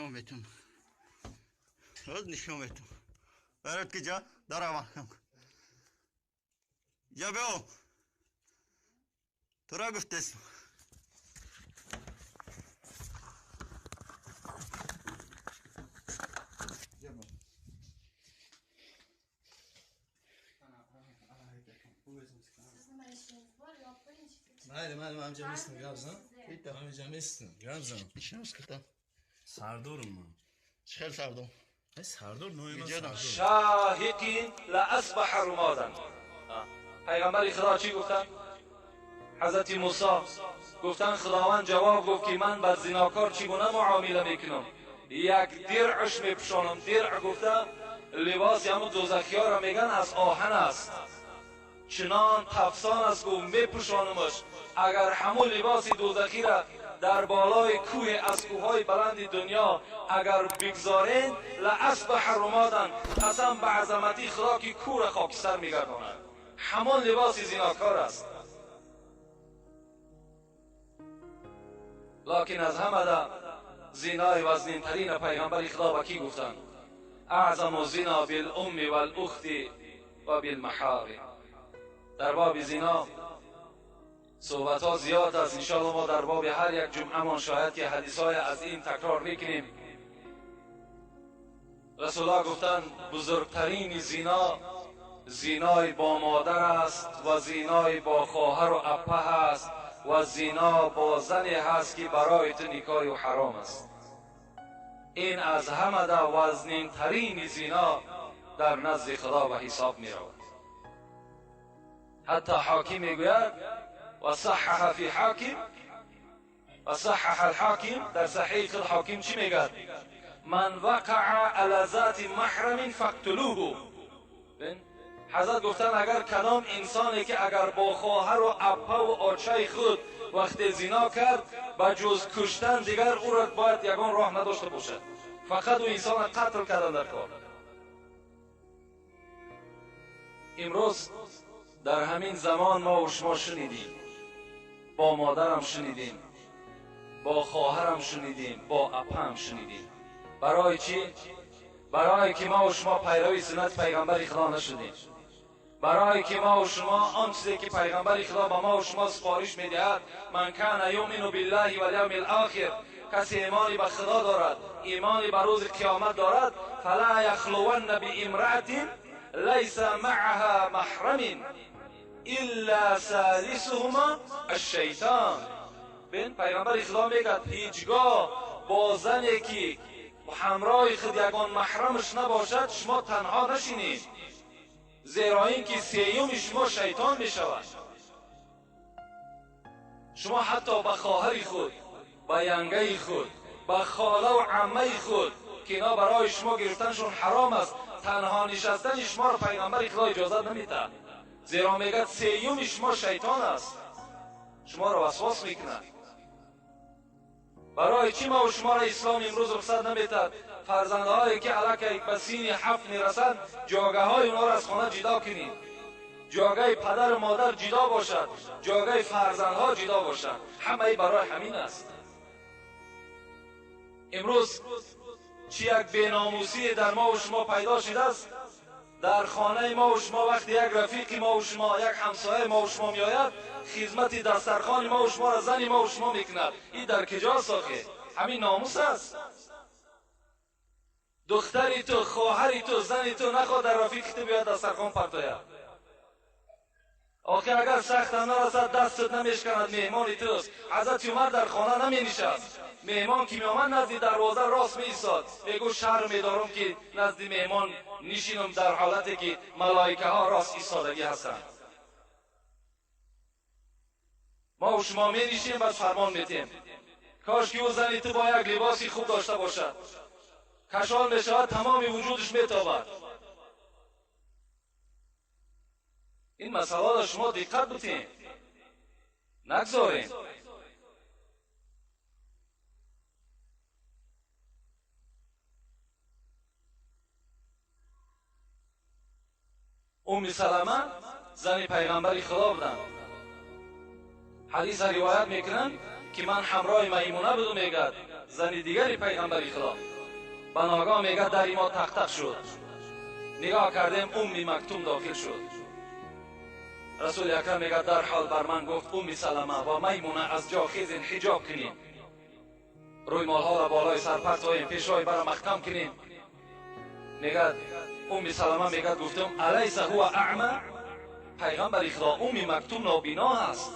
Нишон метум. Ҳоз нишон метум. Барот ки ҷа дара маҳкам. Я биё. Тура гуфтесм. Майли, майли, ман ҳамҷа местам, гап зан. Ҳамҷа местам, гап зан. Нишон кардам. Сардорум ман. Чӣ хел сардор? Сардор нои ман сардор. شاهق لأصبح رمادا. پیغمبر خدا چی گفتن؟ حضرت موسی گفتن خداوند جواب گفت که من با زناکار چگونه معامله میکنم؟ یک درعش میپوشانم. درع گفته لباس همون دوزخی ها را میگن، از آهن است، چنان تفسان است گفت میپوشانمش. اگر همون لباس دوزخی را در بالای کوه از کوههای بلند دنیا اگر بگذارین، لأصبح رمادا، قسم به عظمتی خدا که کوه را خاکستر میگرداند. همان لباس زیناکار است. لکن از همه ده زینای وزنین ترین پیغمبر خدا به کی گفتند؟ اعظم زنا بالام والاخت و بالمحارم. در باب زنا صحبت ها زیاد است. انشاءالله ما در باب هر یک جمعه مان شاید که حدیث های از این تکرار میکنیم. رسول الله گفتند بزرگترین زنا زینای با مادر است و زینای با خواهر و اپه است و زینا با زنی هست که برای تو نکاح و حرام است. این از همه ده وزنین ترین زینا در نزد خدا به حساب می رود. حتی حاکم میگوید و صحح فی حاکم و صحح الحاکم، در صحیح خود حاکم چی میگد؟ من وقع علی ذات محرم فاقتلوه. حضرت گفتن اگر کدام انسانی که اگر با خواهر و اپه و آچه خود وقت زنا کرد، به جز کشتن دیگر او را باید یگان راه نداشته باشد، فقط او انسان قتل کردن در کار. امروز در همین زمان ما و شما شنیدیم، با مادرم شنیدیم، با خواهرم شنیدیم، با اپم شنیدیم. برای چی؟ برای که ما و شما پیروی سنت پیغمبر خدا نشدیم. برای که ما و شما آن چیزی که پیغمبر خدا به ما و شما سپارش میدهد، من کان یؤمن بالله والیوم الاخر، کسی ایمانی به خدا دارد، ایمانی به روز قیامت دارد، فلا یخلون بامرأة لیس معها محرم الا ثالثهما الشیطان. بین پیغمبر خدا میگه هیچگاه با زنی که همراه خود یگان محرمش نباشد شما تنها نشینید، زیرا اینکه سیوم شما شیطان می شود. شما حتی به خواهر خود، به ینگه خود، به خاله و عمه خود که اینا برای شما گرفتنشون حرام است، تنها نشستن شما را پیغمبر خدا اجازت نمیده، زیرا میگه سیوم شما شیطان است، شما را وسواس میکند. برای چی ما و شما را اسلام امروز رخصت نمیتد فرزندهایی که علاکه به سین 7 میرسند جاگه های اونا را از خانه جدا کنید؟ جاگه پدر و مادر جدا باشد، جاگه فرزندها جدا باشد. همه برای همین است. امروز چی یک بیناموسی در ما و شما پیدا شده است. در خانه ما و شما وقتی یک رفیق ما و شما، یک همسایه ما و شما میآید، خدمت دسترخوان ما و شما را زن ما و شما میکند. این در کجاست آخه؟ همین ناموس است. دختری تو، خواهری تو، زنی تو نخواد در رفیق تو بیاید دسترخوان پرتاید. آخه اگر سخت هم نرسد دستت نمیشکند، مهمانی توست. حضرت عمر در خانه نمی نشست، مهمان که میآمد نزد دروازه راست می ایستاد، میگو شرم میدارم که نزد مهمان نشینم در حالتی که ملائکه ها راست ایستادگی هستند. ما و شما می نشیم و فرمان میتیم. کاش که او زنی تو با یک لباسی خوب داشته باشد، کشال می شود، تمام وجودش میتابد. این مسئله را شما دقت بتین، نگذاریم. ام سلمه زن پیغمبر خدا بودند. حدیث روایت میکنند که من همراه میمونه بودم، میگد زن دیگری پیغمبر خدا. Ба ногаҳ мегӯяд дари мо тақ-тақ шуд. Нигоҳ кардем, Умми Мактум дохил шуд. Расули Акрам мегӯяд дарҳол бар ман гуфт Умми Салама ва Маймуна аз ҷо хезен, ҳиҷоб кунем. Рӯймолҳоро болои сар партоем, пешрои бара маҳкам кунем. Мегӯяд Умми Салама мегӯяд гуфтам алайса ҳува аъма? Пайғамбари Худо Умми Мактум нобино аст.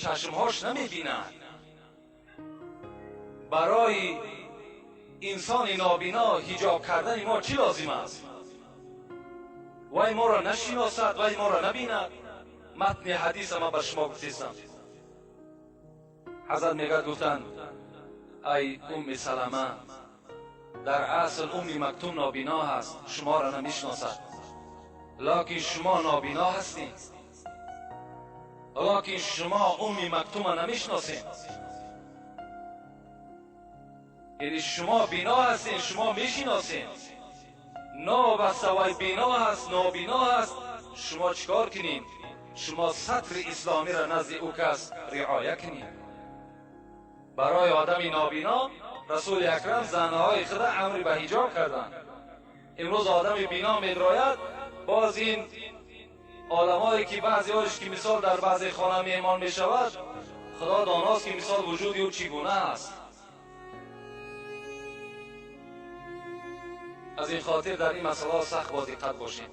Чашмҳош намебинад. Барои инсони нобино ҳиҷоб кардани мо чӣ лозим аст? Вай моро нашиносад, вай моро набинад. Матни ҳадиса ман ба шумо гуфтистам. Ҳазрат мегӯяд гуфтанд ай Умми Салама, дар асл Умми Мактум нобино ҳаст, шуморо намешиносад. Локин шумо нобино ҳастед. Локин шумо Умми Мактума намешиносед. Яъне шумо бино ҳастед, шумо мешиносед. Новобаста вай бино ҳаст, нобино ҳаст, шумо чӣ кор кунед? Шумо сатри исломиро назди ӯ кас риоя кунед. Барои одами нобино Расули Акрам занҳои худа амри ба ҳиҷоб карданд. Имрӯз одами бино медрояд, боз ин одамое ки баъзеҳош ки мисол дар баъзе хона меҳмон мешавад, Худо доност ки мисол вуҷуди ӯ чӣ гуна аст. Аз ин хотир дар ин масъалаҳо сахт бо диққат бошем.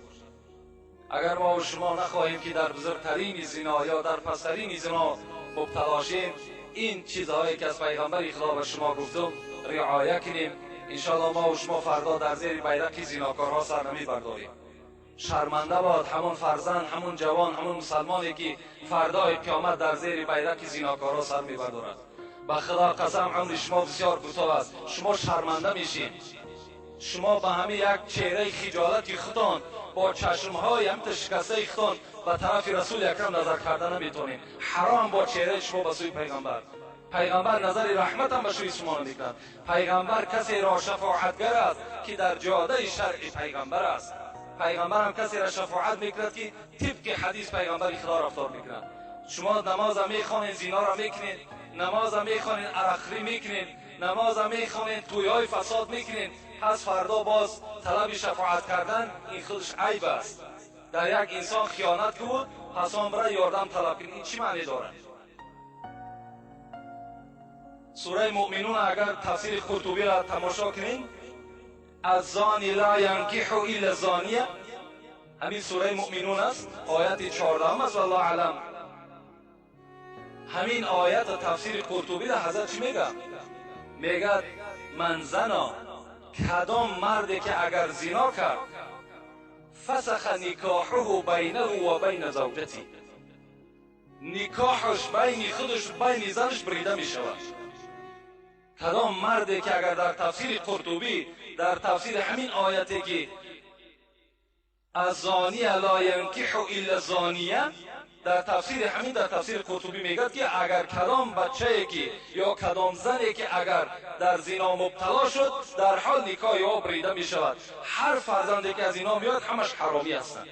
Агар мо ва шумо нахоҳем ки дар бузургтарини зино ё дар пасттарини зино мубтало шем, ин чизҳое ки аз пайғамбари Худо ба шумо гуфтум риоя кунем. Иншоалло мо ва шумо фардо дар зери байрақи зинокорҳо сар намебардорем. Шарманда бод ҳамон фарзанд, ҳамон ҷавон, ҳамон мусалмоне ки фардои қиёмат дар зери байрақи зинокорҳо сар мебардорад. Ба Худо қасам, умри шумо бисёр кӯтоҳ аст. Шумо шарманда мешед. Шумо ба ҳамин як чеҳраи хиҷолати худтон бо чашмҳои ҳамта шикастаи худтон ба тарафи Расули Акрам назар карда наметавонед. Ҳаром бо чеҳраи шумо ба сӯи пайғамбар. Пайғамбар назари раҳматам ба сӯи шумо намекунад. Пайғамбар касеро шафоатгар аст ки дар ҷодаи шаръи пайғамбар аст. Пайғамбарам касеро шафоат мекунад ки тибқи ҳадис пайғамбари Худо рафтор мекунад. Шумо намоза мехонед, зиноро мекунед, намоза мехонед, арақхӯрӣ мекунед, намоза мехонед, тӯйҳои фасод мекунед, пас фардо боз талаби шафоат кардан ин худаш айб аст. Дар як инсон хиёнат ки буд, пас он бира ёрдам талаб кунед. Ин чӣ маъне дорад? Сураи Муъминун агар тафсири Қуртубиро тамошо кунем, الزانی لا ینکح الا الزانیه، ҳамин сураи Муъминун аст, ояти 14 аст, валлоҳу аълам. Ҳамин оята тафсири Қуртубиро ҳазрат чӣ мегӯяд? Мегӯяд ман зано, кадом марде ки агар зино кард, фасаха никоҳуҳу байнаҳу ва байна завҷати, никоҳаш байни худаш байни занаш брида мешавад. Кадом марде ки агар дар тафсири Қуртубӣ дар тафсири ҳамин ояте ки الزانیه لا ینکح الا الزانیه، дар тафсири ҳамин дар тафсири Қуртубӣ мегӯяд ки агар кадом бачае ки ё кадом зане ки агар дар зино мубтало шуд, дар ҳол никоҳи ӯ брида мешавад. Ҳар фарзанде ки аз ино меояд ҳамаш ҳаромӣ ҳастанд.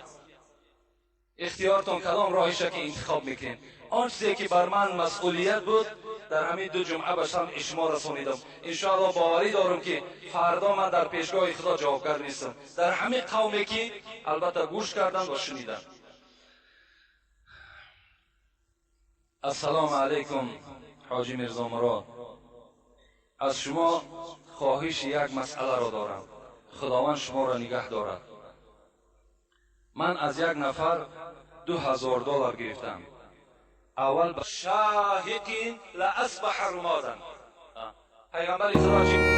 Ихтиёртон кадом роҳиша ки интихоб мекунед. Он чизе ки бар ман масъулият буд дар ҳамин ду ҷумъа ба самъи шумо расонидам. Иншоалло боварӣ дорам ки фардо ман дар пешгоҳи Худо ҷавобгар нестам. Дар ҳамин қавме ки албатта гӯш карданд ва шуниданд. Ассалому алайкум ҳоҷи Мирзомурод. Аз шумо хоҳиши як масъаларо дорам. Худованд шуморо нигаҳ дорад. Ман аз як нафар $2000 гирифтам. Аввал ба шоҳиқин лаасбаҳа румодан. Пайғамбари Худо чӣ